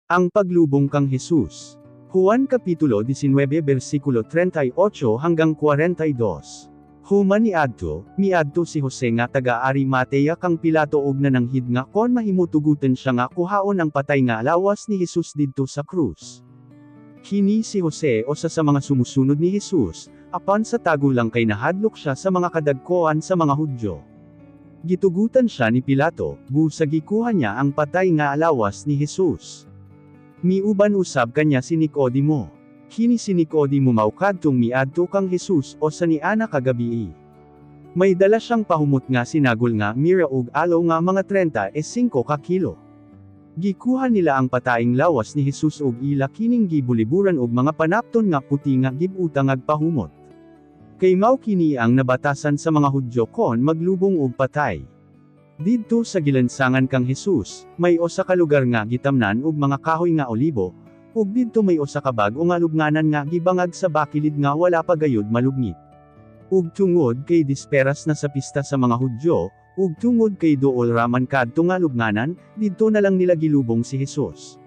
Ang paglubong kang Jesus. Juan Kapitulo 19 versikulo 38 hanggang 42. Human niadto, miadto si Jose nga taga Arimatea kang Pilato og nananghid nga kon mahimutugutan siya nga kuhaon ang patay nga lawas ni Jesus didto sa krus. Kini si Jose usa sa mga sumusunod ni Jesus, apan sa tago lang kay nahadlok siya sa mga kadagkoan sa mga Hudyo. Gitugutan siya ni Pilato, busa gikuha niya ang patay nga lawas ni Jesus. Miuban usab kanya si Nicodemo. Kini si Nicodemo mao kadtong miadto kang Jesus usa niana ka gabii. May dala siyang pahumot nga sinagol nga mira ug aloe nga mga 35 ka kilo. Gikuha nila ang pataing lawas ni Jesus ug ila kining gibuliburan og mga panapton nga puti nga gibutangag pahumot. Kay mao kini ang nabatasan sa mga Hudyo kon maglubong og patay. Didto sa gilansangan kang Jesus, may usa ka lugar nga gitamnan og mga kahoy nga olibo, ug didto may usa ka bag-o nga lubnganan nga gibangag sa bakilid nga wala pa gayud malubngit. Ug tungod kay disperas na sa pista sa mga Hudyo, ug tungod kay duol raman kadto nga lubnganan, didto na lang nila gilubong si Jesus.